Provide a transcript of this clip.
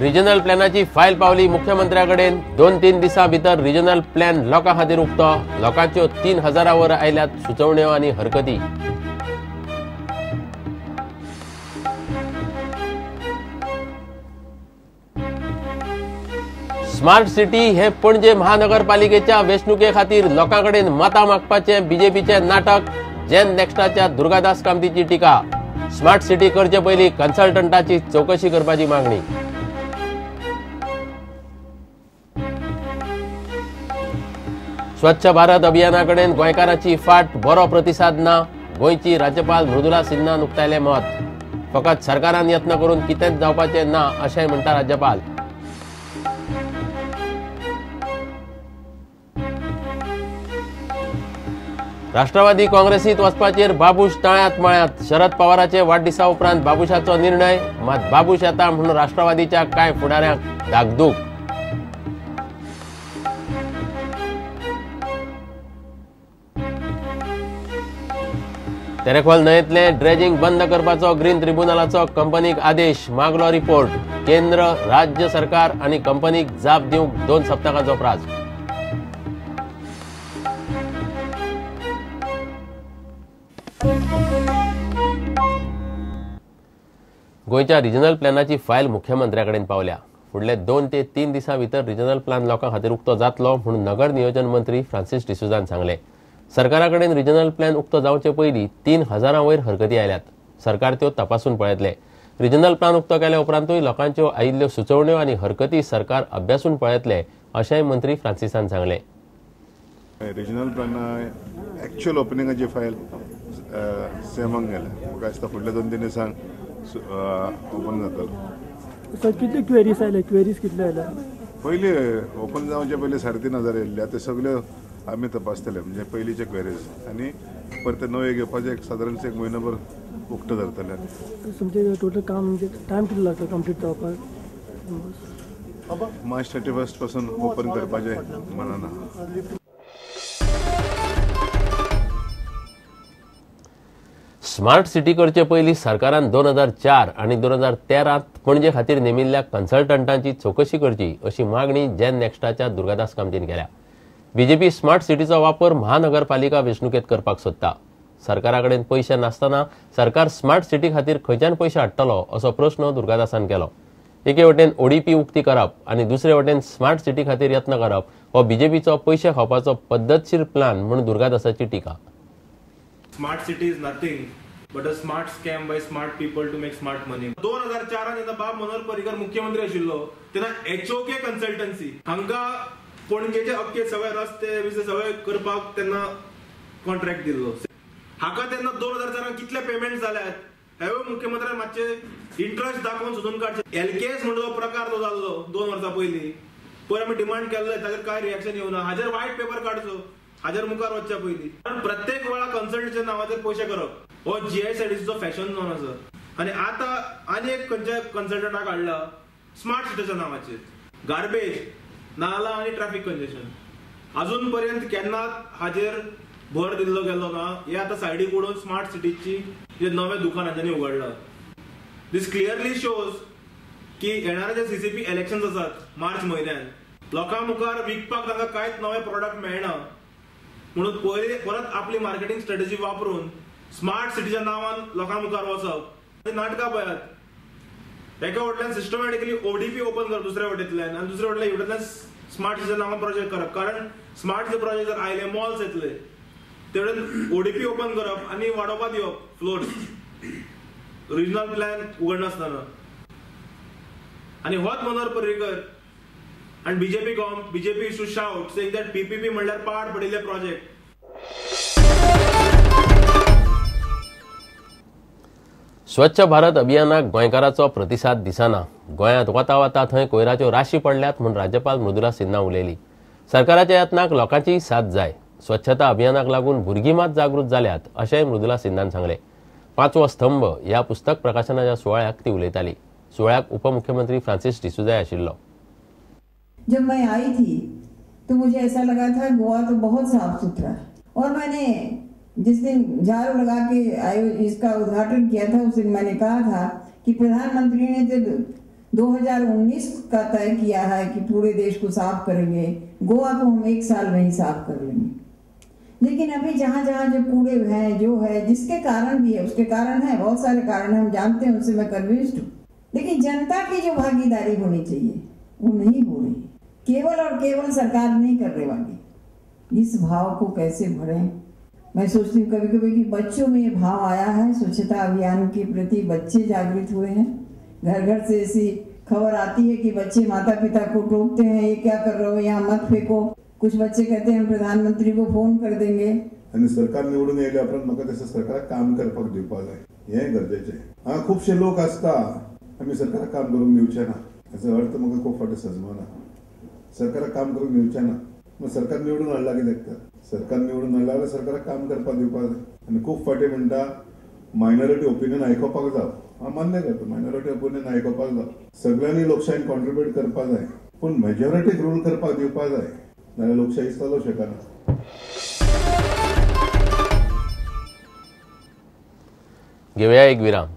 Regional प्लॅनाची file पावली मुख्यमंत्र्या कडेन. 2-3 दिसां भितर रिजनल प्लॅन लोकां खातीर उक्तो. लोकांच्यो 3000 वर आयल्यात सुचोवण्यो आनी हरकती. स्मार्ट सिटी हे पणजे महानगरपालिकेच्या वेंचणुके खातीर लोकां कडेन मतां मागपाचें बीजेपीचें नाटक. जेन नेक्स्टाच्या दुर्गादास कामतीची टिका. स्मार्ट सिटी करचे पयलीं कन्सल्टंटाची चवकशी करपाची मागणी. स्वच्छ भारत अभियाना कडेन गोंयकारांची फाट, बरो प्रतिसाद ना. गोंयची राज्यपाल मृदुला सिन्हान उक्तायलें मत. फकत सरकारान यत्न करून कितेंच जावपाचें ना अशेंय म्हणटा राज्यपाल. राष्ट्रवादी काँग्रेसीत वचपाचेर बाबूश तळ्यांत मळ्यांत. शरद पवाराचे वाडदिसा उपरांत बाबूशाचो निर्णय. मात बाबूश येता म्हणून राष्ट्रवादीच्या कांय फुडाऱ्यांक धाकधूक. तेरेखोल न्हंयेंतलें ड्रेजिंग बंद करपाचो ग्रीन ट्रिब्युनलाचो कंपनीक आदेश. मागलो रिपोर्ट. केंद्र, राज्य सरकार आनी कंपनीक जाप दिवंक 2 सप्तकांचो प्रास. गोंयच्या रिजनल प्लॅनाची फायल मुख्यमंत्र्या कडेन पावल्या. फुडले 2 ते 3 दिसां भितर रिजनल प्लॅन लोकां खातीर उक्तो जातलो म्हूण नगर नियोजन मंत्री फ्रांसीस डिसोझान सांगलें. सरकारा कडेन रिजनल प्लॅन उक्तो जावचे पयलीं 3000 वयर हरकती आयल्यात. सरकार त्यो तपासून पळयतले. रिजनल प्लॅन उक्तो केल्या उपरांतूय लोकांच्यो आयिल्ल्यो सुचोवण्यो आनी हरकती सरकार अभ्यासून पळयतले अशेंय मंत्री फ्रांसिसान सांगलें. रिजनल प्लॅन एक्चुअल ओपनिंगाची फायल सेमाक गेल्या. म्हाका दिसता फुडल्या 2-3 दिसांक ओपन जातलो. सर कितले क्वेरीज आयले? क्वेरीज कितले आयले? पयलीं ओपन जावचे पयलीं 3500 येयल्ले. आतां सगळ्यो आमी तपासतले, म्हणजे पयलींचे क्वेरीज आनी परत नवे घेवपाचे एक सादारण 1 म्हयनोभर उक्तो धरतले. तुमचें टोटल काम म्हणजे टायम कितलो लागता कंप्लीट जावपाक? मार्च 31 पासून ओपन करपाचें मनान. स्मार्ट सिटी करचे पयलीं सरकारान 2004 आनी 2013 पणजे खातीर नेमिल्ल्या कन्सल्टंटांची चवकशी करची अशी मागणी जेन नेक्स्टाच्या दुर्गादास कामतीन केल्या. बीजेपी स्मार्ट सिटीचो वापर महानगरपालिका वेंचणुकेंत करपाक सोदता. सरकारा कडेन पयशे नासतना सरकार स्मार्ट सिटी खातीर खंयच्यान पयशे हाडटलो असो प्रस्न दुर्गादासान केलो. एके वटेन ओडीपी उक्ती करप आनी दुसरे वटेन स्मार्ट सिटी खातीर यत्न करप हो बीजेपीचो पयशे खावपाचो पद्दतशीर प्लान म्हूण दुर्गादासाची टिका. Smart city is nothing but a smart scam by smart people to make smart money. 2004 जेन्ना बाब मनोहर पर्रीकर मुख्यमंत्री आशिल्लो तेन्ना HOK consultancy हांकां पणजेचे अख्खे सगळे रस्ते बिस्ते सगळे करपाक तेन्ना कॉन्ट्रॅक्ट दिल्लो. हाका तेन्ना 2004 कितले पेमेंट जाल्यात हेवूय मुख्यमंत्र्यान मातशे इंट्रस्ट दाखोवन सोदून काडचे. LKS म्हणून जो प्रकार जो जाल्लो 2 वर्सां पयलीं पयर आमी डिमांड केल्ले ताचेर कांय रिएक्शन येवना. हाजेर वायट पेपर काडचो हाजेर मुखार वचच्या पयलीं. कारण प्रत्येक वेळा कन्सल्टंटच्या नांवाचेर पयशे करप हो GICDCचो फॅशन जावन आसा. आनी आतां आनी एक खंयच्या कन्सल्टंटाक हाडला स्मार्ट सिटीच्या नांवाचेर. गार्बेज, नाला आनी ट्रॅफिक कंजेशन अजून पर्यंत केन्नाच हाजेर भर दिल्लो गेल्लो ना. हे आतां सायडीक उडोवन स्मार्ट सिटीची जे नवें दुकान हांच्यांनी उगडलां. दीस क्लियरली शोज की येणारे जे CCP elections आसात मार्च म्हयन्यान लोकां मुखार विकपाक तांकां कांयच नवें प्रोडक्ट मेळना म्हणून पयलीं परत आपली मार्केटिंग स्ट्रेटजी वापरून स्मार्ट सिटीच्या नांवान लोकां मुखार वचप. नाटकां पळयात, एका वटल्यान सिस्टमॅटिकली ODP open करप दुसऱ्या वटेंतल्यान आनी दुसऱ्या वटेंतल्यान वटेंतल्यान स्मार्ट सिटीच्या नांवान प्रोजेक्ट करप. कारण स्मार्ट सिटी प्रोजेक्ट जर आयले मॉल्स येतले ते वटेन ODP open करप आनी वाडोवपा दिवप फ्लोर्स रिजनल प्लॅन उगडनासतना. आनी होच मनोहर पर्रीकर आनी BJP BJP used to shout saying that PPP म्हणल्यार पाड पडिल्ले प्रोजेक्ट. स्वच्छ भारत अभियानाक गोंयकाराचो प्रतिसाद दिसना. गोंयांत वता वता थंय कोयराच्यो राशी पडल्यात म्हूण राज्यपाल मृदुला सिन्हा उलयली. सरकाराच्या यत्नाक लोकांचीय साथ जाय. स्वच्छता अभियानाक लागून भुरगीं मात जागृत जाल्यात अशेंय मृदुला सिन्हान सांगलें. 5वो स्तंभ ह्या पुस्तक प्रकाशनाच्या सुवाळ्याक ती उलयताली. सुवाळ्याक उपमुख्यमंत्री फ्रांसीस डिसोझाय आशिल्लो. जब मैं आई थी तो मुझे ऐसा लगा था गोवा तो बहुत साफ सुथरा, और मैंने जिस दिन झाड़ू लगा के आयो इसका उद्घाटन किया था उस दिन मैंने कहा था कि प्रधानमंत्री ने तो 2019 का तय किया है कि पूरे देश को साफ करेंगे, गोवा को हम 1 साल में ही साफ कर लेंगे। लेकिन अभी जहाँ जहाँ जो कूड़े हैं, जो है, जिसके कारण भी है, उसके कारण है, बहुत सारे कारण हैं, हम जानते हैं, उससे मैं कन्विंस्ड हूँ। लेकिन जनता की जो भागीदारी होनी चाहिए वो नहीं हो रही। केवल और केवल सरकार नहीं करने वाली। इस भाव को कैसे भरें? मैं सोचती हूँ कभी कभी कि बच्चों में ये भाव आया है, स्वच्छता अभियान के प्रति बच्चे जागृत हुए हैं। घर घर से ऐसी खबर आती है कि बच्चे माता पिता को टोकते हैं, ये क्या कर रहे हो, यहाँ मत फेंको। कुछ बच्चे कहते हैं हम प्रधानमंत्री को फोन कर देंगे। आनी सरकार निवडून येयल्या उपरांत म्हाका दिसता सरकाराक काम करपाक दिवपाक जाय, हें गरजेचें। हांगा खुबशे लोक आसता, आमी सरकाराक काम करूंक दिवचे ना, हाचो अर्थ म्हाका खूब फावटी सजमना। सरकाराक काम करूंक दिवचें ना, मग सरकार निवडून हाडला कित्याक तर? सरकार निवडून हाडला जाल्यार सरकाराक काम करपाक दिवपाक जाय। आनी खूब फावटी म्हणटा मायनॉरिटी ओपिनियन आयकुपाक जाव, हांव मान्य करता, मायनॉरिटी ओपिनियन आयकुपाक जाव, सगळ्यांनी लोकशायेन कॉन्ट्रिब्यूट करपाक जाय, पूण मेजॉरिटीक रूल करपाक दिवपाक जाय, नाल्यार लोकशाही चलोवंक शकना। घेवया एक विराम।